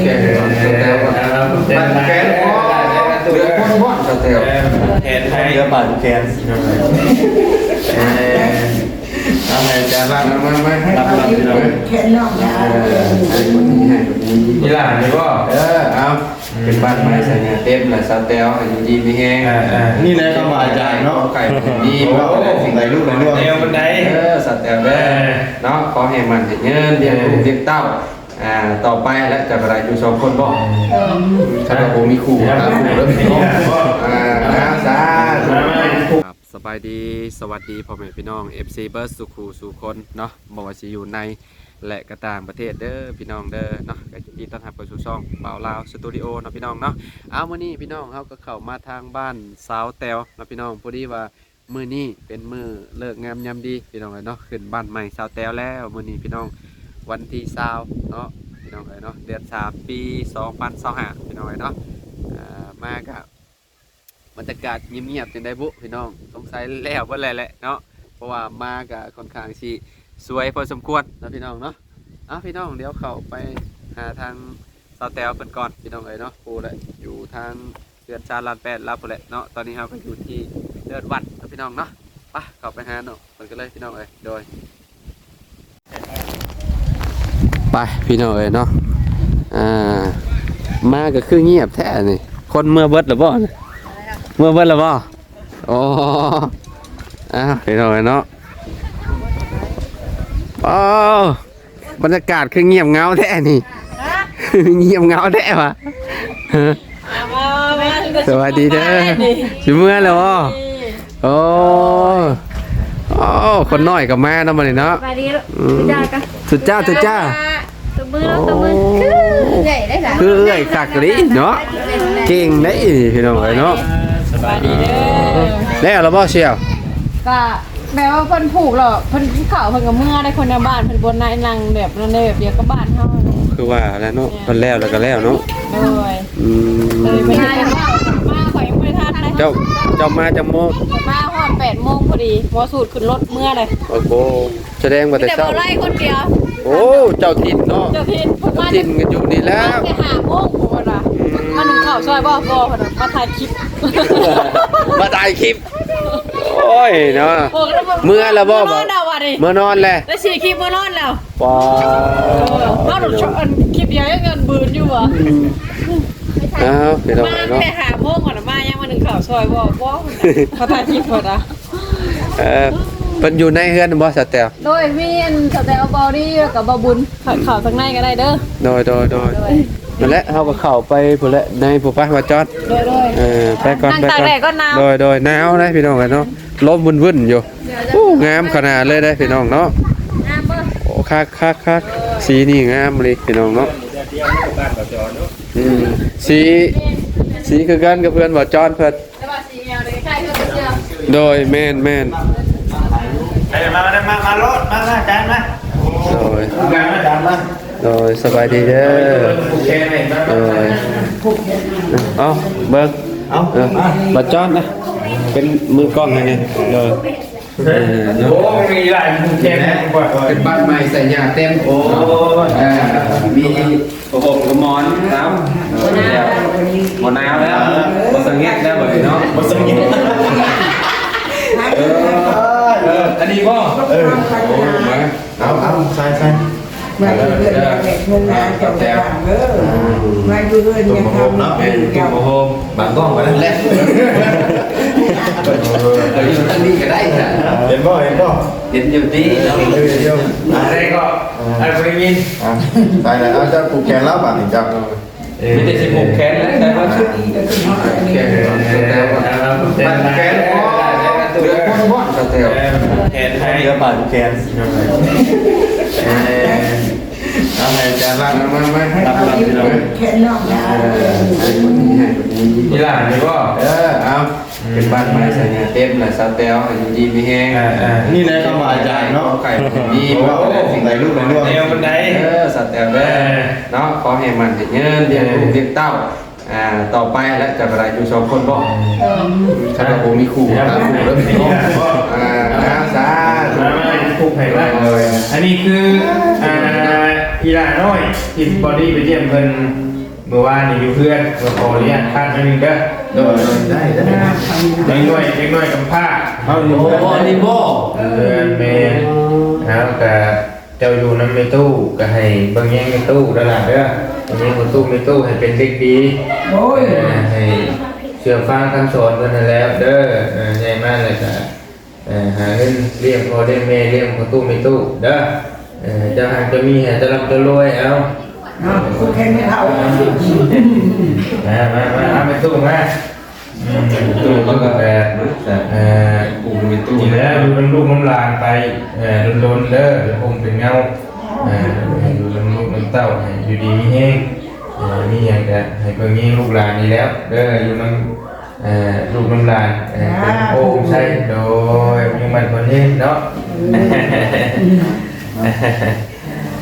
ແກນ ສາວແຕວກ່ອນ ແກນ ແກນ ເຫຼືອຄົນບ່ອນ ສາວແຕວ ແກນ ເຫຼືອປານແກນ ເອີ ເອົາໃຫ້ອາຈານລັກ ມາ ມາ ມາ ໃຫ້ ລັກ ລັກ ພີ່ນ້ອງ ເອີ ໃຫ້ຄົນນີ້ ໃຫ້ຄົນນີ້ ອີ່ຫຼ້ານີ້ບໍ່ ເອີ ເອົາ ເປັນບ້ານໃໝ່ໃສ່ເນື້ອເຕັມລະ ສາວແຕວ ໃຫ້ຢູ່ດີມີແຮງ ອ່າໆ ນີ້ແຫຼະຄຳວ່າອາຈານເນາະ ໄກ່ດີ ເວົ້າໄດ້ສິ່ງໃດລູກໃດດວງ ແນວບັນໄດ ເອີ ສາວແຕວເດີ ເນາະ ຂໍໃຫ້ໝັ້ນໃຫ້ຍືນ ລ້ຽງລູກລ້ຽງເຕົ້າ ອ່າ ຕໍ່ໄປແຫຼະ ເຈົ້າກໍໄດ້ຢູ່ສອງຄົນບໍ່ ເອີ ຄັນວ່າບໍ່ມີຄູ່ ຫາຄູ່ເດີ ອ່າ ສາທຸ ສະບາຍດີ ສະຫວັດດີພໍ່ແມ່ພີ່ນ້ອງ ເອັຟຊີ ເບິດສູ່ຄູ່ສູ່ຄົນເນາະ ບໍ່ວ່າຊິຢູ່ໃນ ແລະ ກະຕ່າງປະເທດເດີພີ່ນ້ອງເດີເນາະ ກະຍິນດີຕ້ອນຮັບເຂົ້າສູ່ຊ່ອງບ່າວລາວສະຕູດິໂອເນາະພີ່ນ້ອງເນາະ. ເອົາ ມື້ນີ້ພີ່ນ້ອງເຮົາກໍເຂົ້າມາທາງບ້ານສາວແຕວເນາະພີ່ນ້ອງ ພໍດີວ່າມື້ນີ້ເປັນມື້ເລີກງາມຍາມດີພີ່ນ້ອງເອີຍເນາະ ຂຶ້ນບ້ານໃໝ່ສາວແຕວແລ້ວ ມື້ນີ້ພີ່ນ້ອງ ວັນທີຊາວເນາະ ພີ່ນ້ອງເອີຍເນາະ ເດືອນສາມ ປີສອງພັນຊາວຫ້າ ພີ່ນ້ອງເອີຍເນາະ ອ່າ ມາກະ ບັນຍາກາດງຽບໆ ຈັ່ງໃດບຸພີ່ນ້ອງ ສົງໄສແລ້ວເບິດແລ້ວແຫຼະເນາະ ເພາະວ່າມາກະຄ່ອນຂ້າງຊິສວຍພໍສົມຄວນເນາະພີ່ນ້ອງເນາະ. ເອົາ ພີ່ນ້ອງ ດຽວເຂົ້າໄປຫາທາງສາວແຕວເພິ່ນກ່ອນພີ່ນ້ອງເອີຍເນາະ ຜູ້ແຫຼະ ຢູ່ທາງເຮືອນຊານລານແປດລາວພຸ້ນແຫຼະເນາະ. ຕອນນີ້ເຮົາກໍຢູ່ທີ່ເດີດວັດເນາະພີ່ນ້ອງເນາະ ໄປ ເຂົ້າໄປຫາເນາະ ເພິ່ນກັນເລີຍພີ່ນ້ອງເອີຍ ໂດຍ ໄປພີ່ນ້ອງເອີຍເນາະ ອ່າ ມາກໍຄືງຽບແທ້ນີ້ ຄົນເມືອເບິດແລ້ວບໍ່ ເມືອເບິດແລ້ວບໍ່? ອໍ ອ້າວ ພີ່ນ້ອງເອີຍເນາະ ໂອ້ ບັນຍາກາດຄືງຽບເຫງົາແທ້ນີ້ ງຽບເຫງົາແທ້ຫວາ ສະບາຍດີເດີ ຊິເມືອແລ້ວບໍ່? ໂອ້ ໂອ້ ຄົນນ້ອຍກໍມາເນາະ ບັດນີ້ເນາະ ສະບາຍດີລູກ ອືມ ທຸດຈ້າ ທຸດຈ້າ ຕົບມື ຕົບມື ໂອ້ ຄືເອື້ອຍໄດ໋ລະ ຄືເອື້ອຍຄັກອີ່ຫຼີເນາະ ເກັ່ງໄດ໋ພີ່ນ້ອງເອີຍເນາະ ສະບາຍດີເດີ ແລ້ວລະບໍ່ສ່ຽວ? ກະ ແບບວ່າເພິ່ນຜູກແລ້ວ ເພິ່ນກິນເຂົ້າ ເພິ່ນກໍເມືອໄດ໋ ຄົນໃນບ້ານເພິ່ນບໍ່ໄດ້ນັ່ງແບບນັ້ນເດ້ ແບບດຽວກັບບ້ານເຮົາ ຄືວ່າແຫຼະເນາະ ເພິ່ນແລ້ວແລ້ວກໍແລ້ວເນາະ ໂດຍ ອືມ ມາ ມາ ຂ້ອຍຍັງບໍ່ໄດ້ທັນນະ ເຈົ້າ ເຈົ້າມາຈັກໂມງ? ມາຮອດແປດໂມງພໍດີ ໝໍສູດຂຶ້ນລົດເມືອເລີຍ ໂອ້ໂຫ ສະແດງວ່າແຕ່ເຊົ້າ ມີແຕ່ບໍ່ໄລ່ຄົນດຽວ ໂອ້ ເຈົ້າຖິ່ນເນາະ ເຈົ້າຖິ່ນ ເຈົ້າຖິ່ນກໍຢູ່ນີ້ແລ້ວ ແຕ່ຫ້າໂມງພຸ້ນວ່າ ອືມ ມາໜຶ້ງເຂົ້າຊ່ອຍບໍ່? ບໍ່ ເພິ່ນວ່າ ມາຖ່າຍຄລິບ ມາຖ່າຍຄລິບ ໂອ້ຍເນາະ ໂອ້ ເມືອແລ້ວບໍ່? ເມືອນອນແລ້ວບັດນີ້ ເມືອນອນແລ້ວ ໄດ້ສີ່ຄລິບ ເມືອນອນແລ້ວ ປາ ເອີ ເຮົາໂດນອັນຄລິບດຽວຍັງເງິນບືນຢູ່ຫວາ ອືມ ອ້າວ ພີ່ນ້ອງເອີຍເນາະ ມາແຕ່ຫ້າໂມງພຸ້ນນະ ມາຍັງມາໜຶ້ງເຂົ້າຊ່ອຍບໍ່? ບໍ່ ມາຖ່າຍຄລິບພຸ້ນນະ ເອີ ເພິ່ນຢູ່ໃນເຮືອນບໍ່ ສາວແຕວ? ໂດຍ ມີອັນສາວແຕວ ເບົາດີ ແລ້ວກໍເບົາບຸນ ເຂົ້າ ເຂົ້າທາງໃນກໍໄດ້ເດີ ໂດຍ ໂດຍ ໂດຍ ໂດຍ ນັ້ນແຫຼະ ເຮົາກໍເຂົ້າໄປພຸ້ນແຫຼະ ໃນພຸ້ນ ໄປ ບ່າວຈອນ ໂດຍ ໂດຍ ເອີ ໄປກ່ອນ ນັ່ງຕາກແດດກ່ອນ ໄປກ່ອນ ໜາວ ໂດຍ ໂດຍ ໜາວເດ້ພີ່ນ້ອງເອີຍເນາະ ລົມວື່ນໆຢູ່ ໂອ້ ງາມຂະໜາດເລີຍເດ້ພີ່ນ້ອງເນາະ ງາມບໍ່? ໂອ້ ຄັກໆໆ ສີນີ້ງາມອີ່ຫຼີພີ່ນ້ອງເນາະ ອືມ ສີ ສີຄືກັນກັບເຮືອນບ່າວຈອນເພິ່ນ ແຕ່ວ່າສີແອວນີ້ຄ້າຍເຮືອນເສືອ ໂດຍ ແມ່ນໆ ເອີ ມາ ມາ ມາ ມາໂລດ ມາ ມາ ອາຈານມາ ໂດຍ ມາ ອາຈານມາ ໂດຍ ສະບາຍດີເດີ ໂດຍ ເອົາ ເບິ່ງ ເອົາ ເອີ ມາ ບ່າວຈອນນະ ເປັນມືກ້ອງໃຫ້ແດ່ ໂດຍ ເອີ ໂອ້ ມີຫຼາຍໝູ່ແຄມ ເປັນບ້ານໃໝ່ໃສ່ຫຍ້າເຕັມ ໂອ້ ເອີ ມີ ຜ້າຫົ່ມ ກະໝອນ ເອົາ ບໍ່ໜາວແລ້ວ ບໍ່ສະຫງຽດແລ້ວບັດນີ້ເນາະ ບໍ່ສະຫງຽດ ເອີ ເອີ ອັນນີ້ບໍ່ ເອີ ໂອ້ ມາ ເອົາ ເອົາ ໃສ່ ໃສ່ ມາເດີ ເດີ ເດີ ເດີ ເດີ ເດີ ມາຢູ່ເຮືອນ ຕຸ້ມ ຍາມຄ່ຳ ເນາະ ແມ່ນ ຕຸ້ມ ເຈົ້າ ໂຮມ ບາງກ້ອງກໍໄດ້ແຫຼະ ເອີ ເອີ ຢູ່ທາງນີ້ກໍໄດ້ນະ ເຫັນບໍ່ ເຫັນບໍ່ ເຫັນຢູ່ຕິເນາະ ເອີ ຢູ່ ອັນໃດກໍ ເອີ ໄອ້ບໍລິວິນ ອ່າ ໄປແລ້ວ ເອົາ ເຈົ້າຜູກແຂນລາວບາດນີ້ເຈົ້າ ເອີ ມີແຕ່ຊິຜູກແຂນແຫຼະ ແຕ່ວ່າ ແຂນ ແຂນ ແຂນ ແຂນ ເຫຼືອຄົນບ່ອນ ສາວແຕວ ແຂນໃຫ້ ເຫຼືອປານແຂນ ເອີ ເອົາໃຫ້ອາຈານລັກ ມາ ມາ ໃຫ້ ລັກ ລັກ ແຂນນອກ ເອີ ໃຫ້ຄົນນີ້ ໃຫ້ຄົນນີ້ ອີ່ຫຼ້ານີ້ບໍ່ ເອີ ເອົາ ເປັນບ້ານໃໝ່ໃສ່ເນື້ອເຕັມລະ ສາວແຕວ ໃຫ້ຢູ່ດີມີແຮງ ອ່າໆ ນີ້ແຫຼະຄຳວ່າອາຈານເນາະ ໄກ່ດີ ເວົ້າໄດ້ສິ່ງໃດລູກໃດດວງ ແນວບັນໄດ ເອີ ສາວແຕວເດີ ເອີ ເນາະ ຂໍໃຫ້ໝັ້ນໃຫ້ຍືນ ລ້ຽງລູກລ້ຽງເຕົ້າ ອ່າ ຕໍ່ໄປແຫຼະ ເຈົ້າກໍໄດ້ຢູ່ສອງຄົນບໍ່ ເອີ ຄັນວ່າບໍ່ມີຄູ່ ຫາຄູ່ເດີ ອ່າ ສາທຸ ມາ ມາ ອັນນີ້ຄື ອ່າ ອີ່ຫຼ້ານ້ອຍທີ່ບໍ່ໄດ້ໄປຢ້ຽມເພິ່ນມື້ວານນີ້ຢູ່ເຮືອນ ກໍຂໍອະນຸຍາດພັກໜ້ອຍໜຶ່ງເດີ. ໂດຍ ໄດ້ ໄດ້ ເດັກນ້ອຍ ເດັກນ້ອຍກຳພ້າ. ເອົາ ໂອ້ ອັນນີ້ບໍ່? ເອີ ແມ່ນ. ເອົາ ກະເຈົ້າຢູ່ນຳແມ່ຕູ້ ກະໃຫ້ເບິ່ງແຍງແມ່ຕູ້ເດີຫຼານເດີ. ເບິ່ງແຍງແມ່ຕູ້ ແມ່ຕູ້ໃຫ້ເປັນເດັກດີ. ໂອ້ຍ ເອີ ໃຫ້ເຊື່ອຟັງຄຳສອນເພິ່ນຫັ້ນແຫຼະເດີ. ເອີ ໃຫຍ່ມາແລ້ວກະ ເອີ ຫາເງິນລ້ຽງພໍ່ລ້ຽງແມ່ ລ້ຽງພໍ່ຕູ້ແມ່ຕູ້ເດີ. ເອີ ເຈົ້າຮັ່ງເຈົ້າມີ ໃຫ້ເຈົ້າລ່ຳເຈົ້າລວຍເອົາ. ເນາະ ຜູ້ແຂງແມ່ເຖົ້າ. ມາ ມາ ມາ ເອົາແມ່ຕູ້ມາ. ອືມ ແມ່ຕູ້ເພິ່ນກະ ເອີ ປູແມ່ຕູ້ນີ້ແຫຼະ ຢູ່ນຳລູກນຳຫຼານໄປ ເອີ ດົນໆເດີ ເປັນອົງເປັນເງົາ. ເອີ ໃຫ້ຢູ່ນຳລູກນຳເຕົ້າ ໃຫ້ຢູ່ດີມີແຮງ. ເອີ ມີຫຍັງກະໃຫ້ເບິ່ງແຍງລູກຫຼານນີ້ແຫຼະເດີ ຢູ່ນຳ ເອີ ລູກນຳຫຼານ ເອີ ເປັນໂອ້ໃສ່. ໂດຍ ມີໝັ້ນຄົນເຮັດເນາະ.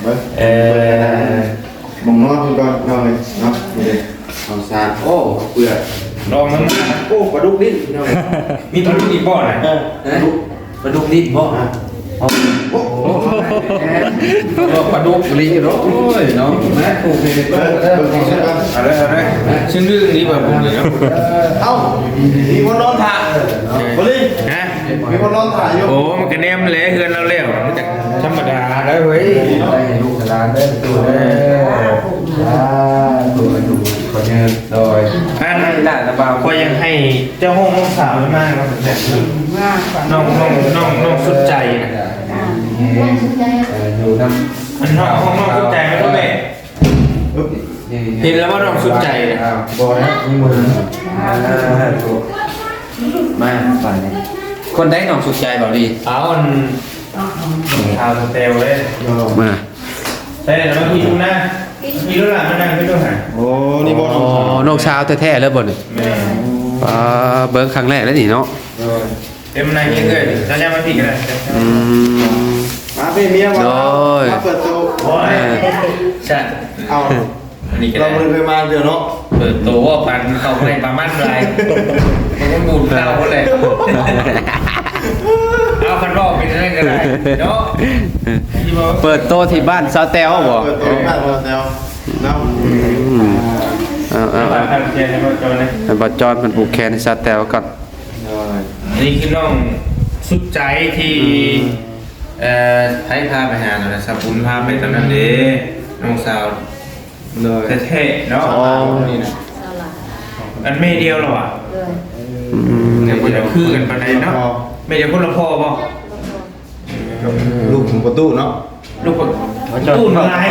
ເບິ່ງ ເອີ ໝ່ອງນອນເພິ່ນກ່ອນ ເນາະ ເນາະ. ເອົາສານ ໂອ້ ເປືອກ ລອງມັນ. ໂອ້ ປາດຸກດິ້ນ ພີ່ນ້ອງ. ມີປາດຸກອີກບໍ່ນະ? ເອີ ປາດຸກ. ປາດຸກດິ້ນບໍ່? ອ່າ ໂອ້ ໂອ້ ປາດຸກອີ່ຫຼີເນາະ. ໂອ້ຍເນາະ ແມ່ປູເປັນເປີດເດີ. ເອົາເລີຍ ເອົາເລີຍ. ຊື່ນດື້ນີ້ວ່າ ເອົ້າ ມີຄົນນອນຖ້າ ບໍລິ ຮະ? ມີຄົນນອນຖ້າຢູ່. ໂອ້ ມັນກະແນມແຫຼະ ເຮືອນລາວແລ້ວ ມັນກະທຳມະດາໄດ໋ເວີຍ. ໄດ້ໃຫ້ລູກໃຫ້ຫຼານເດີ ຕູ້ເດີ. ສາທຸ ໃຫ້ລູກຂໍຍືນ. ໂດຍ ອັນນັ້ນລະບ່າວ ຂ້ອຍຢາກໃຫ້ ເຈົ້າຫ້ອງນ້ອງສາວມາເນາະ ແບບນີ້ ມາ ນ້ອງ ນ້ອງ ນ້ອງ ນ້ອງສຸດໃຈນະ. ອ່າ ເອີ ຢູ່ນຳ ອັນ ຫ້ອງ ຫ້ອງນ້ອງສຸດໃຈມາໂລດແມ່. ເຫັນແລ້ວວ່ານ້ອງສຸດໃຈນະ. ອ່າ ບໍ່ນະ ມີມື ອ່າ ມາບາດນີ້ ຄົນໃດນ້ອງສຸດໃຈ ເວົ້າດີ. ເອົາ ອັນ ນ້ອງສາວສະແຕວເດ້. ມາ ໃສ່ລະມາພີ້ດູນະ ພີ້ດູລະ ມານັ່ງພີ້ດູຫັ້ນ. ໂອ້ ນີ້ບໍ່ນ້ອງສາວ? ອໍ ນ້ອງສາວແທ້ໆເລີຍບໍ່ນີ້? ແມ່ນ. ອ່າ ເບິ່ງຄັ້ງແລກເລີຍນີ້ເນາະ. ໂດຍ ເປັນມານັ່ງກິນເອື້ອຍ ເຈົ້າຍ່າງມາພີ້ກະໄດ້. ອືມ ມາເປັນເມຍບໍ່? ໂດຍ ມາເປີດໂຕ. ໂອ້ຍ ເອີ ຊັ້ນ ເອົາ ອັນນີ້ກະ ເຮົາບໍ່ໄດ້ເຄີຍມາເທື່ອເນາະ. ເປີດໂຕວ່າປານເຂົ້າໃນປາມັນຫຼາຍ ມັນບຸນເກົ່າພຸ້ນແຫຼະ. ເອົາ ຄັນເວົ້າເປັນຈັ່ງນັ້ນກະໄດ້ເນາະ. ເປີດໂຕທີ່ບ້ານສາວແຕວບໍ່? ເປີດໂຕທີ່ບ້ານສາວແຕວເນາະ. ອືມ ເອົາ ເອົາ ເອົາ ໃຫ້ບ່າວຈອນເພິ່ນຜູກແຂນໃຫ້ສາວແຕວກ່ອນ. ໂດຍ ອັນນີ້ຄືນ້ອງສຸດໃຈທີ່ ອືມ ເອີ ໃຜພາໄປຫານັ້ນນະ ສາວບຸນພາໄປຕອນນັ້ນເດ້ ນ້ອງສາວ. ໂດຍ ແທ້ໆເນາະ. ສາວລາວນີ້ນະ ສາວລາວ ອັນແມ່ດຽວລະຫວາ? ໂດຍ ອືມ ແຕ່ບໍ່ໄດ້ຄືກັນປານໃດເນາະ. ອໍ ແມ່ນຄົນລະພໍ່ບໍ່? ລູກຂອງປະຕູເນາະ. ລູກປະຕູຫຼາຍ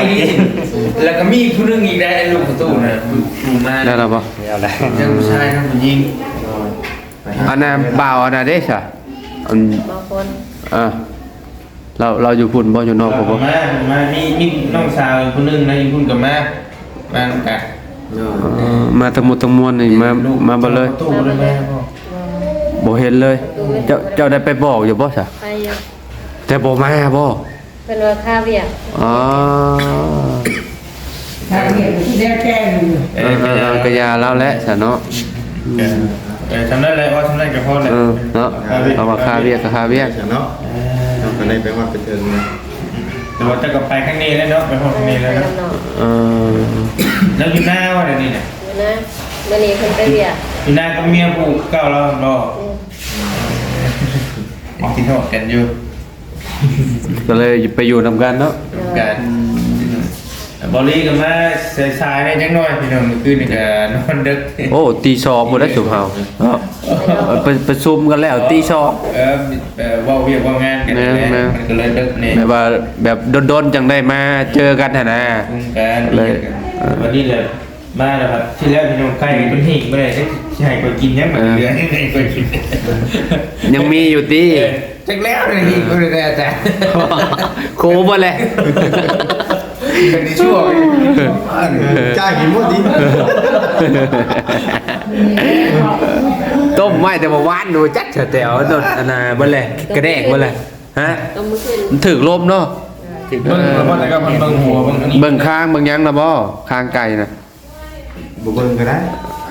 ແລ້ວກະມີຜູ້ໜຶ່ງອີກໄດ໋ ລູກປະຕູນະ ຜູ້ມາ ໄດ້ລະບໍ່? ແລ້ວແຫຼະ ທັງຜູ້ຊາຍທັງຜູ້ຍິງ. ອັນນັ້ນບ່າວອັນນັ້ນເດ້ຊະ ອັນ ບ່າວຄົນ ເອີ ລາວ ລາວຢູ່ພຸ້ນບໍ່ ຢູ່ນອກພຸ້ນບໍ່? ມາ ມາ ມີ ມີນ້ອງສາວຜູ້ໜຶ່ງນະ ຢູ່ພຸ້ນກະມາ ມານຳກັນ. ເອີ ມາທັງໝົດທັງມວນນີ້ ມາ ມາເບິດເລີຍ. ບໍ່ເຫັນເລີຍ. ເຈົ້າ ເຈົ້າໄດ້ໄປບອກຢູ່ບໍ່ຊະ? ໄປຢູ່ ແຕ່ບໍ່ມາບໍ່? ເພິ່ນວ່າຄາວຽກ. ອໍ ຄາວຽກທີ່ແລ້ວແຕ່ຢູ່. ເອີ ເອີ ເອີ ກະຢ່າລາວແຫຼະຊະເນາະ. ເອີ ເອີ ຊ່ຳນັ້ນແຫຼະ ເວົ້າຊ່ຳນັ້ນກະພໍແຫຼະ. ເອີ ເນາະ ຄາວຽກ ເພາະວ່າຄາວຽກກະຄາວຽກເນາະ. ເອີ ເຮົາກະໄດ້ໄປຮອດໄປເຖິງນະ. ແຕ່ວ່າເຈົ້າກະໄປຄັ້ງນີ້ແລ້ວເນາະ ໄປຮອດຄັ້ງນີ້ແລ້ວເນາະ. ເອີ ແລ້ວຢູ່ນາວ່າດຽວນີ້ນະ? ຢູ່ນາ ມື້ນີ້ເພິ່ນໄປວຽກ. ຢູ່ນາກັບເມຍຜູ້ເກົ່າລາວບໍ່? ແມ່ນ. ຍັງຄິດຮອດກັນຢູ່. ກະເລີຍໄປຢູ່ນຳກັນເນາະ. ນຳກັນ. ອືມ ບອລລີກະມາສາຍໆແດ່ຈັກໜ້ອຍພີ່ນ້ອງ ມື້ຄືນນີ້ກະນອນເດິກ. ໂອ້ ຕີສອງພຸ້ນແຫຼະຊຸມເຮົາເນາະ. ເອີ ໄປ ປະຊຸມກັນແລ້ວຕີສອງ. ເອີ ເອີ ເວົ້າວຽກເວົ້າງານກັນ. ແມ່ນ ແມ່ນ. ມັນກະເລີຍເດິກແດ່ ແບບວ່າ ແບບດົນໆຈັ່ງໄດ້ມາເຈີກັນຫັ້ນນະ. ປະຊຸມກັນ ເລີຍ ເອີ ວັນນີ້ແຫຼະ. ມາແລ້ວບາດທີແລ້ວພີ່ນ້ອງ ໄກ່ເພິ່ນເຫັງບໍ່ໄດ້ ຊິໃຫ້ຂ້ອຍກິນຫຍັງບາດນີ້ ເຫຼືອໃຫ້ຂ້ອຍກິນ ຍັງມີຢູ່ຕິ? ເອີ ຈັກແລ້ວນີ້ ເອີ ເພິ່ນໄດ້ແຕ່ໂຄເບິດແຫຼະ ເປັນທີ່ຊົ່ວ ອັນ ຈ່າຍກິນໝົດຕິ ຕົ້ມໄວ້ແຕ່ເມື່ອວານ ບໍ່ຈັກແຕ່ເອົາໂດດ ອັນນ່າ ເບິດແຫຼະ ກະແດກເບິດແຫຼະ. ຮະ? ຕົ້ມມື້ຄືນ ມັນຖືກລົມເນາະ ຖືກລົມ. ເບິ່ງແລ້ວບໍ່ ແຕ່ກະມັນເບິ່ງຫົວ ເບິ່ງອັນນີ້ ເບິ່ງຄາງ ເບິ່ງຫຍັງລະບໍ່? ຄາງໄກ່ນະ ບໍ່ເບິ່ງກະໄດ້.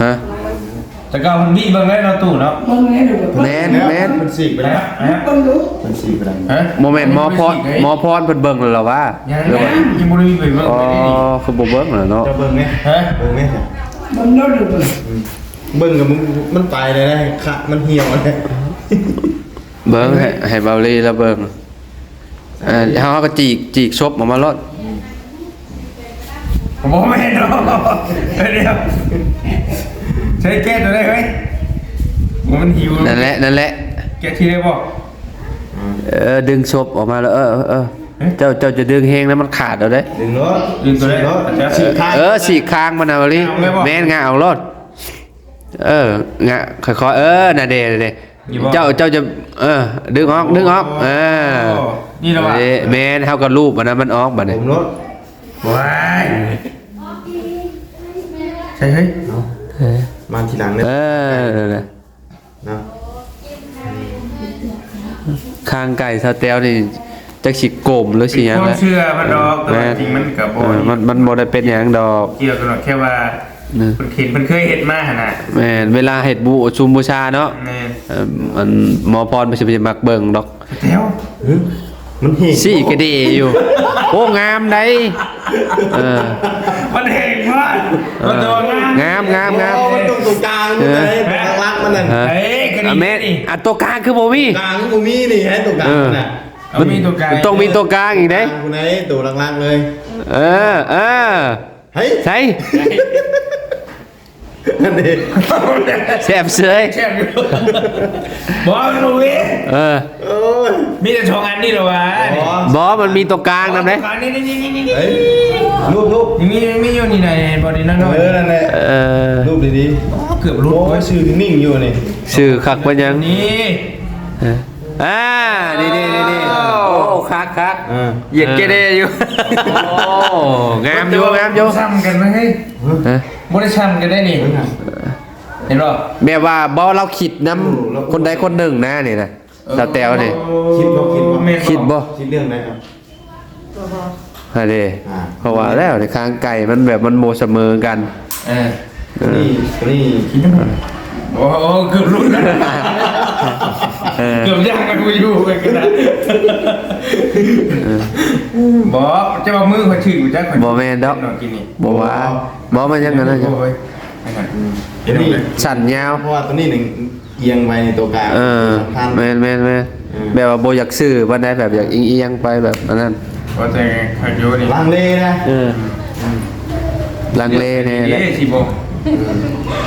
ຮະ? ບໍ່ເບິ່ງ ແຕ່ເກົ່າມັນມີເບິ່ງໄດ້ເນາະຕູ້ເນາະ ເບິ່ງແນ່ເດີ ແມ່ນ ແມ່ນ ເພິ່ນສີກໄປແລ້ວ ເບິ່ງດູ ເພິ່ນສີກໄປແລ້ວ ຮະ ບໍ່ແມ່ນໝໍພອນ ໝໍພອນເພິ່ນເບິ່ງແລ້ວວ່າ ຍັງ ຍັງ ຍັງບໍ່ໄດ້ໄປເບິ່ງ ອໍ ເລີຍນີ້ ຄືບໍ່ເບິ່ງແລ້ວເນາະ ເຈົ້າເບິ່ງແນ່ ຮະ ເບິ່ງແນ່ ເບິ່ງໂລດ ເບິ່ງ ເບິ່ງກໍມັນ ມັນໄປແລ້ວນະ ຂະມັນຫ່ຽວແລ້ວ ເບິ່ງໃຫ້ ໃຫ້ເບົາລີລາວເບິ່ງ ເອີ ເຮົາ ເຮົາກໍຈີກ ຈີກສົບອອກມາໂລດ ບໍ່ແມ່ນດອກ ດຽວ ໃຊ້ແກ້ຕົວໃດເຮີ້ຍ ມັນຫິວ ນັ້ນແຫຼະ ນັ້ນແຫຼະ ແກ້ທີ່ໄດ້ບໍ່ ເອີ ດຶງສົບອອກມາແລ້ວ ເອີ ເອີ ເອີ ເຈົ້າ ເຈົ້າຈະດຶງແຮງນະ ມັນຂາດເອົາເດ້ ດຶງໂລດ ດຶງຕົວໃດ ສີກໂລດ ສີກຂ້າງ ເອີ ສີກຂ້າງມັນນະ ເບົາລີ ງາມເລີຍບໍ່ ແມ່ນ ງາມເອົາໂລດ ເອີ ງະ ຄ່ອຍໆ ເອີ ນັ້ນເດ້ ນັ້ນເດ້ ຢູ່ບໍ່ ເຈົ້າ ເຈົ້າຈະ ເອີ ດຶງອອກ ດຶງອອກ ໂອ້ ເອີ ນີ້ລະຫວາ ເອີ ແມ່ນ ເຮົາກໍລູບອັນນັ້ນມັນອອກບັດນີ້ ຜົມໂລດ ວ້າຍ ໃສ່ເຮີ້ຍ ເອົາ ເອີ ມາທີຫຼັງເດີ ເອີ ນັ້ນແຫຼະ ເນາະ ຄາງໄກ່ສາວແຕວນີ້ ຈັກຊິກົມຫຼືຊິຫຍັງແຫຼະ ເປັນຄວາມເຊື່ອເພິ່ນດອກ ແຕ່ວ່າ ແມ່ນ ຈິງມັນກໍບໍ່ ເອີ ມັນ ມັນບໍ່ໄດ້ເປັນຫຍັງດອກ ກ່ຽວກັນດອກ ແຄ່ວ່າ ເພິ່ນເຫັນ ເພິ່ນເຄີຍເຮັດມາຫັ້ນນະ ແມ່ນ ເວລາເຮັດບູ ຊຸມບູຊາເນາະ ແມ່ນ ເອີ ອັນໝໍພອນເພິ່ນຊິມັກເບິ່ງດອກ ແຖວ ຫຶ ມັນເຫັນ ສີກະເດຢູ່ ໂອ້ ງາມໃດ ເອີ ມັນເຫັນວ່າ ເອີ ມັນຕົວງາມ ງາມ ງາມ ງາມ ໂອ້ ມັນຕົງ ຕົງກາງ ເອີ ຕົງຫຼັກໆ ມັນນັ້ນ ເອີ ເອີ ກໍດີ ອາແມ່ນ ນີ້ ອັນຕົວກາງຄືບໍ່ມີ ກາງບໍ່ມີນີ້ ໃຫ້ຕົວກາງ ເອີ ນະ ມັນມີຕົວກາງ ມັນຕ້ອງມີຕົວກາງອີກເດ້ ກາງຜູ້ໃດຕົວຫຼັກໆ ເລີຍ ເອີ ເອີ ໃສ ນັ້ນເດ້ ແຊບເສີຍ ແຊບຢູ່ ບໍ່ ມັນບໍ່ມີ ເອີ ໂອ້ຍ ມີແຕ່ສອງອັນນີ້ລະຫວາ ອໍ ບໍ່ ມັນມີຕົວກາງນຳເດ້ ຕົວກາງນີ້ ນີ້ ນີ້ ນີ້ ເອີຍ ລູບ ລູບ ມີ ມີຢູ່ນີ້ນະ ບໍ່ນີ້ນ້ອຍໆ ເອີ ນັ້ນແຫຼະ ເອີ ລູບດີໆ ອໍ ເກືອບຫຼຸດ ໂອ້ຍ ເວີຍ ຊື່ນິ່ງຢູ່ນີ້ ຊື່ຄັກປານຫຍັງ ນີ້ ເອີ ອ່າ ນີ້ໆໆໆ ໂອ້ ຄັກໆ ເອີ ເຢັນເກເດຢູ່ ໂອ້ ງາມຢູ່ ງາມຢູ່ ຊ້ຳກັນເວີຍ ຮະ ບໍ່ໄດ້ຊ້ຳກັນໄດ້ນີ້ ເຫັນບໍ່ ແບບວ່າບໍ່ ລາວຄິດນຳ ໂອ້ ລາວ ຄົນໃດຄົນໜຶ່ງນະນີ້ນະ ເອີ ສາວແຕວນີ້ ຄິດບໍ່ ຄິດບໍ່ ແມ່ນບໍ່ ຄິດບໍ່ ຄິດເລື່ອງໃດ ບໍ່ ຫັ້ນເດ້ ອ່າ ເພາະວ່າແລ້ວໃນຄາງໄກ່ມັນແບບມັນບໍ່ສະເໝີກັນ ເອີ ເອີ ນີ້ ນີ້ ໂອ້ ເກືອບຫຼຸດ ເອີ ເກືອບຍ່າງກັນບໍ່ຢູ່ກັນນະ ເອີ ບໍ່ ຈະວ່າມືຂ້ອຍຖືກຈັກ ບໍ່ແມ່ນດອກ ກິນນີ້ ບໍ່ວ່າ ບໍ່ ມັນຍັງອັນນັ້ນຢູ່ ໂອ້ຍ ອັນນັ້ນ ອືມ ສັນຍາວ ເພາະວ່າຕົວນີ້ນີ້ ອຽງໄວ້ໃນຕົວກາງ ເອີ ສຳຄັນ ແມ່ນໆໆ ເອີ ແບບວ່າບໍ່ຢາກຊື້ປານໃດ ແບບຢາກອຽງໆໄປແບບອັນນັ້ນ ວ່າແຕ່ຄັກຢູ່ນີ້ ລັງເລນະ ເອີ ອືມ ລັງເລແດ່ແຫຼະ ເອີ ຊິບໍ່ ອືມ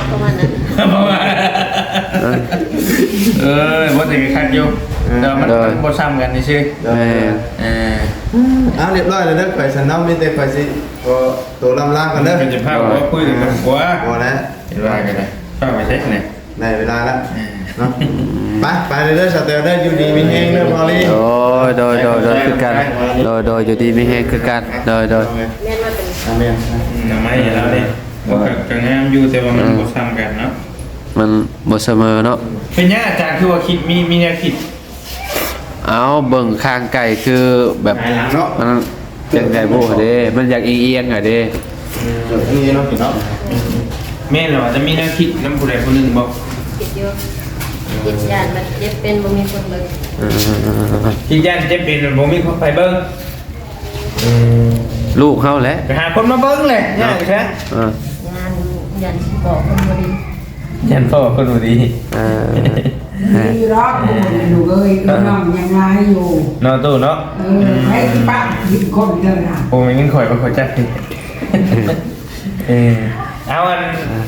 ປະມານນັ້ນ ປະມານ ເອີ ເອີ ບໍ່ແຕ່ຄັກຢູ່ ເອີ ແຕ່ວ່າມັນ ໂດຍ ມັນບໍ່ຊ້ຳກັນຊື່ໆ ໂດຍ ແມ່ນ ເອີ ເອົາ ຮຽບຮ້ອຍແລ້ວເດີ ຂ້ອຍຊັ້ນເນາະ ມີແຕ່ຂ້ອຍຊິ ຂໍໂຕລຳລາກ່ອນເດີ ເປັນເຈົ້າພາບ ໂດຍ ບໍ່ຄຸຍກັນກ່ອນ ບໍ່ແລ້ວ ເຫັນວ່າກໍໄດ້ ເຂົ້າໄປເຊັກແດ່ ໄດ້ເວລາແລ້ວ ເອີ ເນາະ ໄປ ໄປເດີ ສາວແຕວເດີ ຢູ່ດີມີແຮງເດີ ພໍລີ ໂອ້ຍ ໂດຍ ໂດຍ ໂດຍ ຄືກັນ ໂດຍ ໂດຍ ຢູ່ດີມີແຮງຄືກັນ ໂດຍ ໂດຍ ແມ່ນວ່າເປັນ ອາ ແມ່ນ ອືມ ໜໍ່ໄມ້ໃຫ້ລາວເດ້ ບໍ່ ກໍ ກໍງາມຢູ່ ແຕ່ວ່າມັນ ເອີ ບໍ່ຊ້ຳກັນເນາະ ມັນບໍ່ສະເໝີເນາະ ເປັນຫຍັງອາຈານຄືວ່າຄິດ ມີ ມີແນວຄິດ ເອົາ ເບິ່ງຂ້າງໄກ່ຄືແບບ ຫງາຍຫຼັງເນາະ ມັນຈັ່ງໃດບໍ່ເດ້ ມັນຢາກອຽງໆ ອະເດ້ ເອີ ອັນນີ້ເນາະ ເນາະ ແມ່ນແລ້ວ ອາດຈະມີແນວຄິດນຳຜູ້ໃດຜູ້ໜຶ່ງບໍ່? ຄິດຢູ່ ຄິດຢ້ານມັນເຈັບເປັນບໍ່ມີຄົນເບິ່ງ ເອີ ຄິດຢ້ານເຈັບເປັນບໍ່ມີໃຜເບິ່ງ ເອີ ລູກເຮົາແຫຼະ ໄປຫາຄົນມາເບິ່ງແຫຼະ ເນາະ ຍາກແທ້ ເອີ ຢ້ານ ຢ້ານຊິບອກຄົນບໍ່ດີ ຢ້ານພໍ່ຄົນບໍ່ດີ ເອີ ດີດອກ ເອີ ລູກເອີຍ ເອີ ນ້ອງຍັງຫຼາຍຢູ່ ເນາະ ຕູ້ເນາະ ເອີ ໃຜຊິປະ ກິນຄົນເດີນະ ໂອ້ ແມ່ນຍິງຂ້ອຍບໍ່ເຂົ້າໃຈ ເອີ ເອົາ ອັນ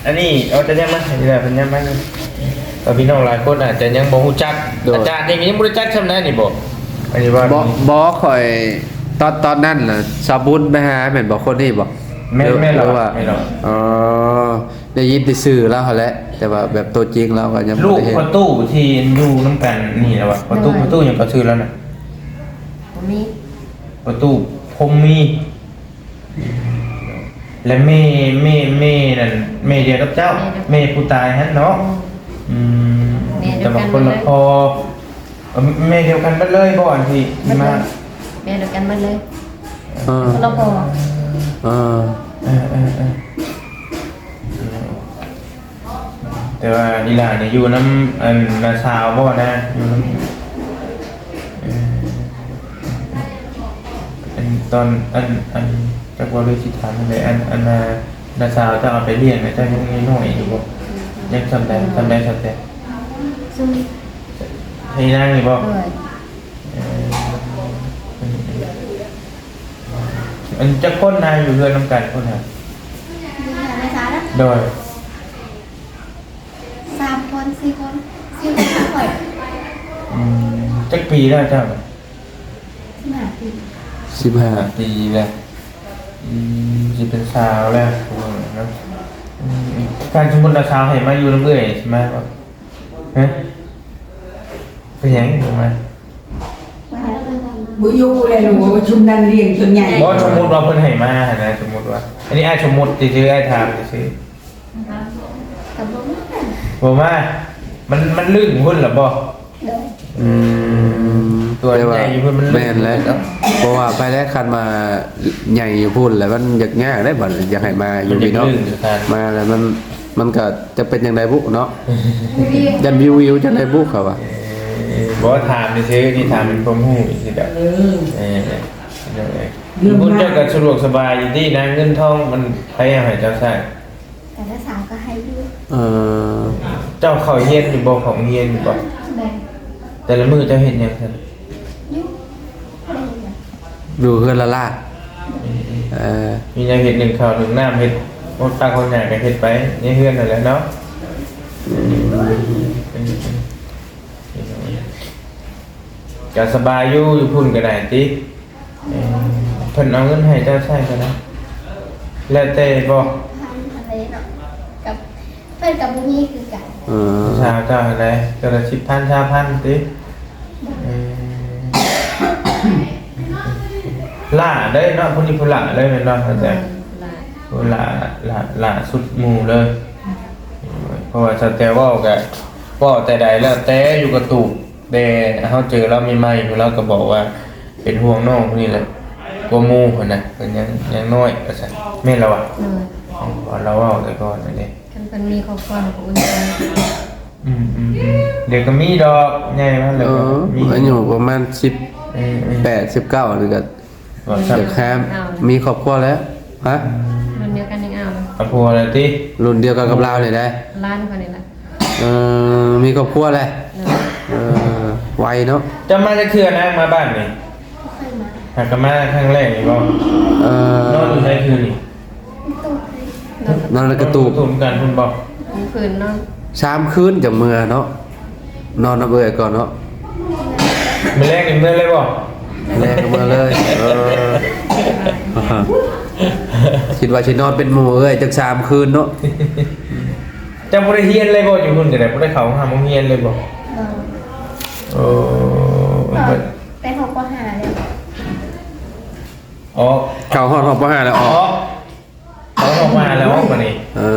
ອັນນີ້ ເອົາ ຈະແນມມາ ນີ້ແຫຼະ ເພິ່ນແນມມາ ເອີ ພີ່ນ້ອງຫຼາຍຄົນອາດຈະຍັງບໍ່ຮູ້ຈັກ ໂດຍ ອາຈານນີ້ກໍຍັງບໍ່ຮູ້ຈັກຊ່ຳໃດນີ້ບໍ່? ອັນນີ້ວ່າ ບໍ່ ບໍ່ ຂ້ອຍ ຕອນ ຕອນນັ້ນນະ ສາວບຸນໄປຫາແມ່ນບໍ່? ຄົນນີ້ບໍ່? ແມ່ນ ຫຼື ແມ່ນແລ້ວ ຫຼືວ່າ ແມ່ນແລ້ວ ອໍ ໄດ້ຍິນແຕ່ຊື່ລາວຫັ້ນແຫຼະ ແຕ່ວ່າແບບຕົວຈິງລາວກໍຍັງບໍ່ໄດ້ເຫັນ ລູກພໍ່ຕູ້ທີ່ຢູ່ນຳກັນນີ້ລະຫວາ? ພໍ່ຕູ້ ໂດຍ ພໍ່ຕູ້ຫຍັງກໍຊື່ລາວນະ? ບໍ່ມີ ພໍ່ຕູ້ພົມມີ ແລະແມ່ ແມ່ ແມ່ນັ້ນ ແມ່ດຽວກັບເຈົ້າ ແມ່ດຽວ ແມ່ຜູ້ຕາຍຫັ້ນເນາະ? ອືມ ອືມ ແມ່ດຽວກັນ ແຕ່ວ່າຄົນລະພໍ່ ເອີ ແມ່ດຽວກັນເບິດເລີຍບໍ່? ອັນທີ່ ເບິດເລີຍ ມາ ແມ່ດຽວກັນເບິດເລີຍ ເອີ ຄົນລະພໍ່ ເອີ ເອີ ເອີ ເອີ ເອີ ແຕ່ ແຕ່ວ່າອີ່ຫຼ້ານີ້ຢູ່ນຳ ອັນ ນ້າສາວບໍ່ນະ? ຢູ່ນຳ ເອີ ອັນ ຕອນ ອັນ ອັນ ຈັກວ່າຫຼືຊິຖາມຈັ່ງໃດ ອັນ ອັນ ນ້າ ນ້າສາວເຈົ້າເອົາໄປລ້ຽງນະ ເຈົ້າຍັງນ້ອຍໆຢູ່ບໍ່? ຍັງສ່ຳໃດ ສ່ຳໃດ ສ່ຳແຕ່ ສ່ຳ ໃຫ້ນາງນີ້ບໍ່? ໂດຍ ເອີ ອັນ ຈັກຄົນນາ ຢູ່ເຮືອນນຳກັນພຸ້ນນະ? ຢູ່ເຮືອນແມ່ສາວນະ? ໂດຍ ສາມຄົນ ສີ່ຄົນ ສີ່ຄົນ ຫ້າຄົນ. ອືມ ຈັກປີແລ້ວເຈົ້າ? ສິບຫ້າປີ ສິບຫ້າປີແລ້ວ. ອືມ ຊິເປັນສາວແລ້ວເນາະ. ອືມ ຄັນສົມມຸດວ່າສາວໃຫ້ມາຢູ່ນຳເອື້ອຍ ຊິມາບໍ່? ຮະ? ເປັນຫຍັງບໍ່ມາ? ບໍ່ຢູ່ແລ້ວ ປະຊຸມນັ້ນລ້ຽງຈົນໃຫຍ່. ບໍ່ ສົມມຸດວ່າເພິ່ນໃຫ້ມາຫັ້ນນະ ສົມມຸດວ່າ ອັນນີ້ອ້າຍສົມມຸດຊື່ໆ ອ້າຍຖາມຊື່ໆ. ກໍບໍ່ມາ ບໍ່ມາ. ມັນ ມັນລຶ້ງພຸ້ນລະບໍ່? ໂດຍ ອືມ ຕົວໃຫຍ່ຢູ່ພຸ້ນ ມັນລຶ້ງ ແມ່ນແຫຼະ ເນາະ. ເພາະວ່າໄປແລ້ວ ຄັນມາໃຫຍ່ຢູ່ພຸ້ນແລ້ວ ມັນຢາກຍາກເດ້ ບັດຢາກໃຫ້ມາຢູ່ພີ້ເນາະ. ມາແລ້ວມັນ ມັນກໍຈະເປັນຈັ່ງໃດບຸເນາະ. ຢ້ານວິວໆ ຈັ່ງໃດບຸເຂົາວ່າ. ເອີ ບໍ່ ຖາມຊື່ໆ ນີ້ຖາມເປັນຄວາມຮູ້ຊື່ໆດອກ. ເອີ ເອີ ພີ່ນ້ອງເອີຍ ຢູ່ພຸ້ນເຈົ້າກໍສະດວກສະບາຍຢູ່ຕິນະ ເງິນທອງມັນໃຜເອົາໃຫ້ເຈົ້າໃຊ້? ແຕ່ລະສາວກໍໃຫ້ຢູ່. ເອີ ເຈົ້າເຂົ້າຮຽນຢູ່ບໍ່? ເຂົ້າໂຮງຮຽນຢູ່ບໍ່? ແມ່ນ. ແຕ່ລະມື້ເຈົ້າເຮັດຫຍັງຊັ້ນ? ຢູ່ ບໍ່ໄດ້ເຮັດຫຍັງ. ຢູ່ເຮືອນລະລາດ. ອືມ ເອີ ມີແນວເຮັດ ໜຶ້ງເຂົ້າ ໜຶ້ງນ້ຳ ເຮັດຮອດຜັກຮອດຫຍ້າກໍເຮັດໄປໃນເຮືອນນັ້ນແຫຼະເນາະ. ອືມ ກໍສະບາຍຢູ່ ຢູ່ພຸ້ນກໍໄດ້ຕິ. ເອີ ເພິ່ນເອົາເງິນໃຫ້ເຈົ້າໃຊ້ເທົ່າໃດ? ແລ້ວແຕ່ບໍ່? ພັນເທົ່າໃດເນາະ ກັບເພິ່ນກໍບໍ່ມີຄືກັນ. ເອີ ສາວເຈົ້າຫັ້ນໃດ ເທື່ອລະສິບພັນ ຊາວພັນຕິ? ເອີ ຫຼ້າເດ້ເນາະ ຜູ້ນີ້ຜູ້ຫຼ້າເລີຍແມ່ນບໍ່? ແຕ່ ເອີ ຫຼ້າ ຫຼ້າ ຫຼ້າສຸດໝູ່ເລີຍ. ເພາະວ່າສາວແຕວເວົ້າກໍເວົ້າແຕ່ໃດແລ້ວແຕ່ ຢູ່ກະຕູບ ແຕ່ເຮົາເຈີລາວໃໝ່ໆ ລາວກໍບອກວ່າເປັນຫ່ວງນ້ອງຜູ້ນີ້ແຫຼະ ກວ່າໝູ່ຫັ້ນນະ ເພິ່ນຍັງ ຍັງນ້ອຍວ່າຊັ້ນ ແມ່ນລະວະ? ໂດຍ ເພາະລາວເວົ້າແຕ່ກ່ອນນັ້ນເດ້. ຄັນເພິ່ນມີຄອບຄົວກໍອຸ່ນໃຈ. ອືມໆໆ ດຽວກໍມີດອກ ໃຫຍ່ມາແລ້ວກໍມີ. ເອີ ອາຍຸປະມານສິບແປດ ເອີໆ ສິບເກົ້ານີ້ກໍ ວ່າຊັ້ນ ຢາກຫາມີຄອບຄົວແລ້ວ. ຮະ? ອືມ ລຸ້ນດຽວກັນຍັງເອົາ ເອົາຜົວແລ້ວຕິ? ລຸ້ນດຽວກັນກັບລາວນີ້ໄດ໋ ຫຼານຂ້ອຍນີ້ລະ. ເອີ ມີຄອບຄົວແລ້ວ. ໂດຍ ເອີ ໄວເນາະ. ເຈົ້າມາຈັກເທື່ອນະ ມາບ້ານນີ້? ບໍ່ເຄີຍມາ. ຫາກະມາຄັ້ງແລກນີ້ບໍ່? ເອີ ນອນຢູ່ໃສຄືນນີ້? ນອນໃນກະຕູບ. ນອນໃນກະຕູບຄືນກັນພຸ້ນບໍ່? ຄືນນອນ ສາມຄືນຈັ່ງເມືອເນາະ. ນອນນຳເອື້ອຍກ່ອນເນາະ. ມື້ແລງນີ້ເມືອເລີຍບໍ່? ແລງເມືອເລີຍ. ເອີ ຄິດວ່າຊິນອນເປັນໝູ່ເອື້ອຍຈັກສາມຄືນເນາະ. ເຈົ້າບໍ່ໄດ້ຮຽນເລີຍບໍ່? ຢູ່ພຸ້ນກໍໄດ້ ບໍ່ໄດ້ເຂົ້າໂຮງຮ່ຳໂຮງຮຽນເລີຍບໍ່? ໂອ້ ໄປຮອດ ປ.ຫ້າ ແລ້ວ ອອກ ເຂົ້າຮອດ ຮອດ ປ.ຫ້າ ແລ້ວອອກ. ເຂົ້າຮອດ ປ.ຫ້າ ແລ້ວອອກບັດນີ້. ເອີ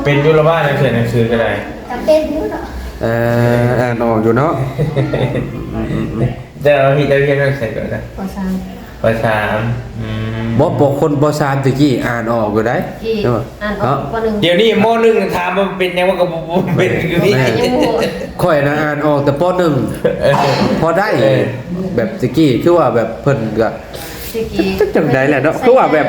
ເປັນຢູ່ລະວ່າ ໜັງສື ໜັງສືກໍໄດ້ ກໍເປັນຢູ່ເນາະ. ເອີ ອ່ານອອກຢູ່ເນາະ. ເຈົ້າເຮົາຮຽນ ເຈົ້າຮຽນໜັງສືກໍໄດ້ ປ.ສາມ ປ.ສາມ. ອືມ ບໍ່ ພວກຄົນ ປ.ສາມ ແຕ່ກີ້ອ່ານອອກຢູ່ໃດ໋ ອ່ານອອກ ເນາະ ປ.ໜຶ່ງ. ດຽວນີ້ ມ.ໜຶ່ງ ຖາມວ່າເປັນຫຍັງ ມັນກໍບໍ່ ບໍ່ເປັນຄືນີ້. ແມ່ນ ຂ້ອຍນະອ່ານອອກແຕ່ ປ.ໜຶ່ງ ເອີ ພໍໄດ້. ເອີ ແບບແຕ່ກີ້ຄືວ່າແບບເພິ່ນກໍ ແຕ່ກີ້ ຈັກຈັ່ງໃດແຫຼະເນາະ ຄືວ່າແບບ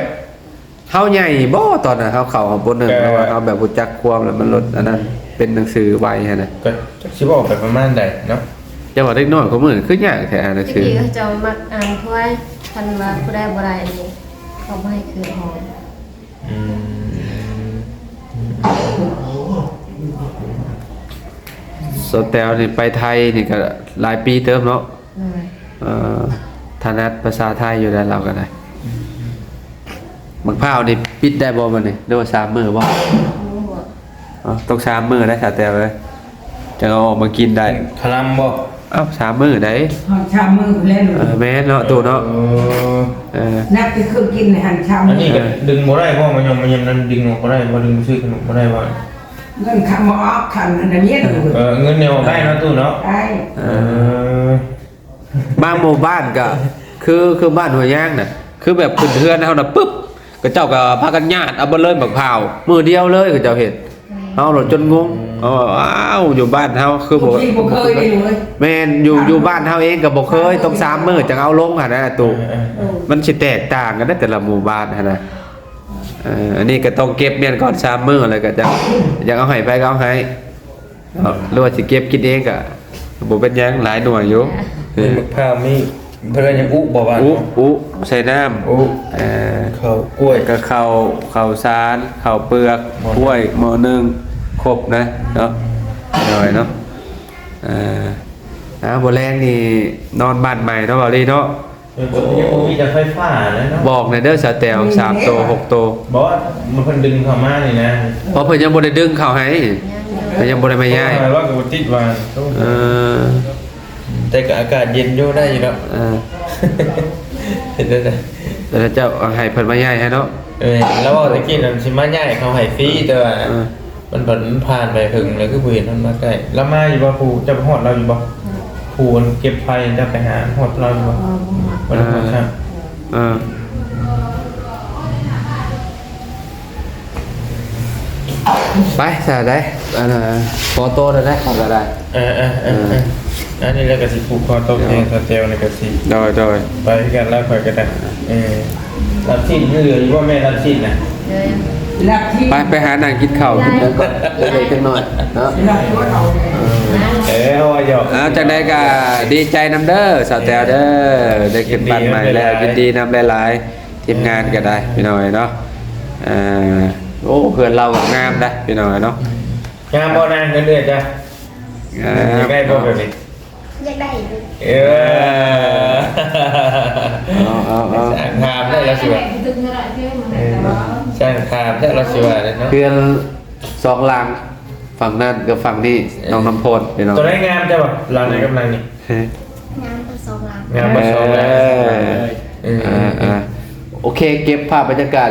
ເຮົາໃຫຍ່ບໍ່ ຕອນນັ້ນເຮົາເຂົ້າ ປ.ໜຶ່ງ ເອີ ເຮົາວ່າເຮົາແບບຮູ້ຈັກຄວາມແລ້ວ ມັນລົດອັນນັ້ນ ເປັນໜັງສືໄວຫັ້ນນະ. ກໍຈັກຊິເວົ້າໄປປະມານໃດເນາະ. ເຈົ້າວ່າເດັກນ້ອຍຂອງມື້ນີ້ຄືຍາກແທ້ອ່ານໜັງສື. ແຕ່ກີ້ເຂົາເຈົ້າມັກອ່ານໄວ ຄັນວ່າຜູ້ໃດບໍ່ໄດ້ນີ້ ເຂົາບໍ່ໃຫ້ຄືນຫ້ອງ. ອືມ ສາວແຕວນີ້ໄປໄທນີ້ກໍຫຼາຍປີເຕີບເນາະ. ໂດຍ ເອີ ຖະໜັດພາສາໄທຢູ່ແລ້ວ ລາວກໍໄດ້. ອືມ ໝາກພ້າວນີ້ປິດໄດ້ບໍ່ບັດນີ້ ຫຼືວ່າສາມມື້ບໍ່? ບໍ່ຮູ້. ເອົ້າ ຕ້ອງສາມມື້ໄດ໋ ສາວແຕວເອີຍ ຈັ່ງເອົາອອກມາກິນໄດ້. ຄະລຳບໍ່? ເອົ້າ ສາມມື້ໄດ໋. ຮອດສາມມື້ພຸ້ນແຫຼະ. ເອີ ແມ່ນເນາະ ຕູ້ເນາະ. ເອີ ເອີ ນັບແຕ່ເຄື່ອງກິນໃນຫັ້ນ ສາມມື້. ອັນນີ້ກໍດຶງບໍ່ໄດ້ບໍ່? ມາຍົມມາເຢັນນັ້ນ ດຶງອອກບໍ່ໄດ້ບໍ່? ດຶງຊື້ຂະໜົມບໍ່ໄດ້ບໍ່? ເງິນຄຳບໍ່ອອກ ຄັນອັນນັ້ນເນາະ. ເອີ ເງິນນີ້ອອກໄດ້ເນາະ ຕູ້ເນາະ. ໄດ້. ເອີ ບາງໝູ່ບ້ານກໍຄື ຄືບ້ານຫົວຍາງນະ ຄືແບບຂຶ້ນເຮືອນເຮົານະປຶບ ເຂົາເຈົ້າກໍພາກັນຍາດເອົາເບິດເລີຍໝາກພ້າວ ມື້ດຽວເລີຍເຂົາເຈົ້າເຮັດ. ເຮົາໂລດຈົນງົງ. ເອີ ອ້າວ ຢູ່ບ້ານເຮົາຄືບໍ່ ບາງທີບໍ່ເຄີຍເລີຍ. ແມ່ນ ຢູ່ ຢູ່ບ້ານເຮົາເອງກໍບໍ່ເຄີຍ ຕ້ອງສາມມື້ຈັ່ງເອົາລົງຫັ້ນນະຕູ້. ເອີ ເອີ ເອີ ມັນຊິແຕກຕ່າງກັນເດ້ແຕ່ລະໝູ່ບ້ານຫັ້ນນະ. ເອີ ອັນນີ້ກໍຕ້ອງເກັບແມ່ນກ່ອນສາມມື້ ແລ້ວກໍຈະ ຢາກເອົາໃຫ້ໃຜກໍເອົາໃຫ້ເນາະ ຫຼືວ່າຊິເກັບກິນເອງກໍບໍ່ເປັນຫຍັງ ຫຼາຍໜ່ວຍຢູ່. ເອີ ມີໝາກພ້າວ ມີ ເພິ່ນເອີ້ນຫຍັງ ອຸບໍ່ວ່າ ອຸ ອຸ ໃສ່ນ້ຳ ອຸ ເອີ ເຂົ້າກ້ວຍ ກໍເຂົ້າ ເຂົ້າສານ ເຂົ້າເປືອກ ໝໍ້ໜຶ່ງ ກ້ວຍ ໝໍ້ໜຶ່ງ ຄົບນະເນາະ ນ້ອຍເນາະ. ເອີ ອ່າ ມື້ແລງນີ້ນອນບ້ານໃໝ່ເນາະ ເວົ້າລີເນາະ. ເອີ ເພິ່ນຍັງບໍ່ມີແຕ່ໄຟຟ້າແຫຼະເນາະ. ບອກແດ່ເດີສາວແຕວ ສາມໂຕ ຫົກໂຕ. ບໍ່ ເພິ່ນດຶງເຂົ້າມານີ້ນະ. ເພາະເພິ່ນຍັງບໍ່ໄດ້ດຶງເຂົ້າໃຫ້ ເພິ່ນຍັງບໍ່ໄດ້ມາຍ້າຍ. ໂທຫາລາວກໍບໍ່ຕິດວ່າ. ເອີ ແຕ່ກໍອາກາດເຢັນຢູ່ ໄດ້ຢູ່ດອກ. ເອີ ເປັນຈັ່ງໃດ ແຕ່ເຈົ້າໃຫ້ເພິ່ນມາຍ້າຍໃຫ້ເນາະ. ເອີ ລາວເວົ້າຕະກີ້ນັ້ນຊິມາຍ້າຍເຂົາໃຫ້ຟຣີ ແຕ່ວ່າ ເອີ ມັນ ມັນຜ່ານໄປເຖິງແລ້ວ ຄືບໍ່ເຫັນມັນມາໃກ້. ລາວມາຢູ່ບໍ່? ຜູ້ ເຈົ້າໄປຮອດລາວຢູ່ບໍ່? ຜູ້ອັນເກັບໄຟ ເຈົ້າໄປຫາຮອດລາວຢູ່ບໍ່? ບໍ່ໄດ້ຮອດຊ້ຳ. ເອີ ໄປຊະໄດ໋ ອັນນ່າ ຂໍໂຕໄດ້ ເຂົາກໍໄດ້. ເອີ ເອີ ເອີ ເອີ ອັນນີ້ແລ້ວກໍຊິຜູກຄໍຕົກແທນສາວແຕວນີ້ກໍຊິ ໂດຍ ໂດຍ ໄປຄືກັນລະ ຂ້ອຍກໍໄດ້. ເອີ ລາບຊີ້ນຍັງເຫຼືອຢູ່ບໍ່ແມ່ ລາບຊີ້ນນະ? ເອີ ໄປ ໄປຫານັ່ງກິນເຂົ້າກິນຫຍັງກ່ອນ ເລັກໆນ້ອຍໆເນາະ. ເອີ ເອີ ເຮົາວ່າຫຍອກ. ເອົາ ຈັ່ງໃດກໍດີໃຈນຳເດີສາວແຕວເດີ ໄດ້ຂຶ້ນບ້ານໃໝ່ແລ້ວ ຍິນດີນຳຫຼາຍໆ ທີມງານກໍໄດ້ ພີ່ນ້ອງເອີຍເນາະ. ເອີ ໂອ້ ເຮືອນລາວກໍງາມໄດ໋ ພີ່ນ້ອງເອີຍເນາະ. ງາມບໍ່ນາງ ເຮືອນເອື້ອຍເຈົ້າ? ງາມ ຢາກໄດ້ບໍ່ແບບນີ້? ຢາກໄດ້ຢູ່. ເອີ ເອົາ ເອົາ ເອົາ ຊ່າງຖາມແລ້ວລາວຊິວ່າ ເອີ ຊ່າງຖາມແລ້ວລາວຊິວ່າເນາະ. ເຮືອນສອງຫຼັງ ຝັ່ງນັ້ນກັບຝັ່ງນີ້ ເອີ ນ້ອງນ້ຳພົ້ນ ພີ່ນ້ອງ. ຕົວໃດງາມເຈົ້າວ່າ ຫຼັງໃດກັບຫຼັງນີ້? ເອີ ງາມທັງສອງຫຼັງ ງາມທັງສອງຫຼັງ. ເອີ ເອີ ເອີ ເອີ ໂອເຄ ເກັບພາບບັນຍາກາດ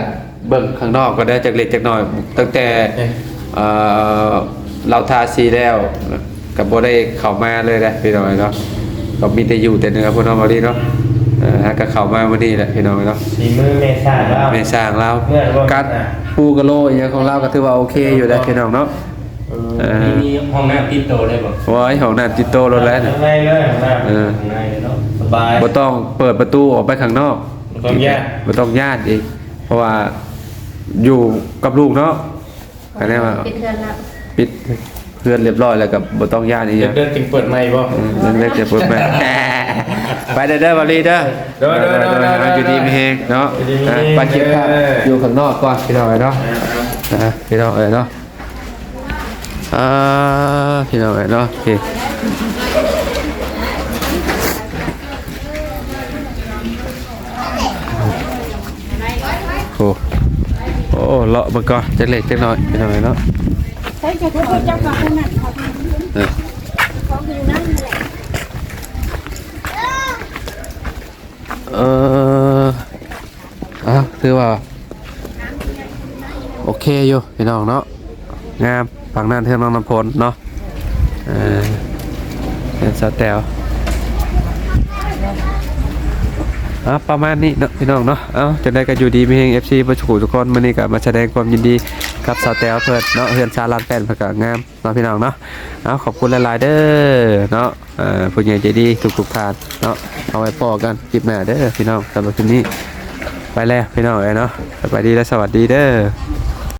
ເບິ່ງຂ້າງນອກກ່ອນເດີ ຈັກເລັກຈັກນ້ອຍ. ຕັ້ງແຕ່ ເອີ ເອີ ລາວທາສີແລ້ວ ກໍບໍ່ໄດ້ເຂົ້າມາເລີຍນະ ພີ່ນ້ອງເນາະ. ກໍມີແຕ່ຢູ່ແຕ່ເໜືອພຸ້ນເນາະ ເວົ້າດີເນາະ. ເອີ ຫາກໍເຂົ້າມາມື້ນີ້ແຫຼະ ພີ່ນ້ອງເນາະ. ສີມືແມ່ສ້າງລາວ ແມ່ສ້າງລາວ ເມືອງ ການ ອ່າ ປູກະໂລອີ່ຫຍັງຂອງລາວກໍຖືວ່າໂອເຄຢູ່ແຫຼະ ພີ່ນ້ອງເນາະ. ເອີ ເອີ ມີ ມີຫ້ອງນ້ຳຕິດໂຕໄດ້ບໍ່? ໂອ້ຍ ຫ້ອງນ້ຳຕິດໂຕໂລດແຫຼະ ຂ້າງໃນເລີຍ ຫ້ອງນ້ຳ ເອີ ຂ້າງໃນເນາະ ສະບາຍ ບໍ່ຕ້ອງເປີດປະຕູອອກໄປຂ້າງນອກ ບໍ່ຕ້ອງຢ້ານ ບໍ່ຕ້ອງຢ້ານອີກ ເພາະວ່າຢູ່ກັບລູກເນາະ. ອັນນີ້ວ່າ ປິດເຮືອນແລ້ວ ປິດເຮືອນລຽບຮ້ອຍແລ້ວກໍບໍ່ຕ້ອງຢ້ານອີ່ຫຍັງ. ເດືອນຈຶ່ງເປີດໃໝ່ບໍ່? ເອີ ເດືອນຈຶ່ງເປີດໃໝ່. ໄປເດີ ເດີ ບາລີເດີ. ໂດຍ ໂດຍ ໂດຍ ໂດຍ ໂດຍ ຢູ່ດີມີແຮງເນາະ. ຢູ່ດີມີແຮງ ອ່າ ໄປເກັບພາບ ເອີ ຢູ່ຂ້າງນອກກ່ອນ ພີ່ນ້ອງເອີຍເນາະ. ອ່າ ອ່າ ພີ່ນ້ອງເອີຍເນາະ. ອ່າ ພີ່ນ້ອງເອີຍເນາະ ໂອເຄ ໂອ້ ໂອ້ ເລາະເບິ່ງກ່ອນ ຈັກເລັກຈັກນ້ອຍ ພີ່ນ້ອງເອີຍເນາະ. ເອີ ເອີ ເອົ້າ ຖືວ່າໂອເຄຢູ່ພີ່ນ້ອງເນາະ ງາມ. ຝັ່ງນັ້ນເຮືອນນ້ອງນ້ຳຝົນເນາະ ເອີ ເຮືອນສາວແຕວ. ເອົາ ປະມານນີ້ເນາະພີ່ນ້ອງເນາະ. ເອົາ ຈັ່ງໃດກໍຢູ່ດີມີແຮງ ເອັຟຊີ ເບິດສູ່ທຸກຄົນ. ມື້ນີ້ກໍມາສະແດງຄວາມຍິນດີກັບສາວແຕວເພິ່ນເນາະ ເຮືອນຊານລ້ານແປ້ນເພິ່ນກໍງາມເນາະ ພີ່ນ້ອງເນາະ. ເອົາ ຂອບຄຸນຫຼາຍໆເດີເນາະ. ເອີ ຜູ້ໃຫຍ່ໃຈດີທຸກໆທ່ານເນາະ. ເອົາໄວ້ພໍ້ກັນຄລິບໜ້າເດີພີ່ນ້ອງ. ສຳລັບຄລິບນີ້ໄປແລ້ວພີ່ນ້ອງເອີຍເນາະ. ສະບາຍດີ ແລະ ສະຫວັດດີເດີ.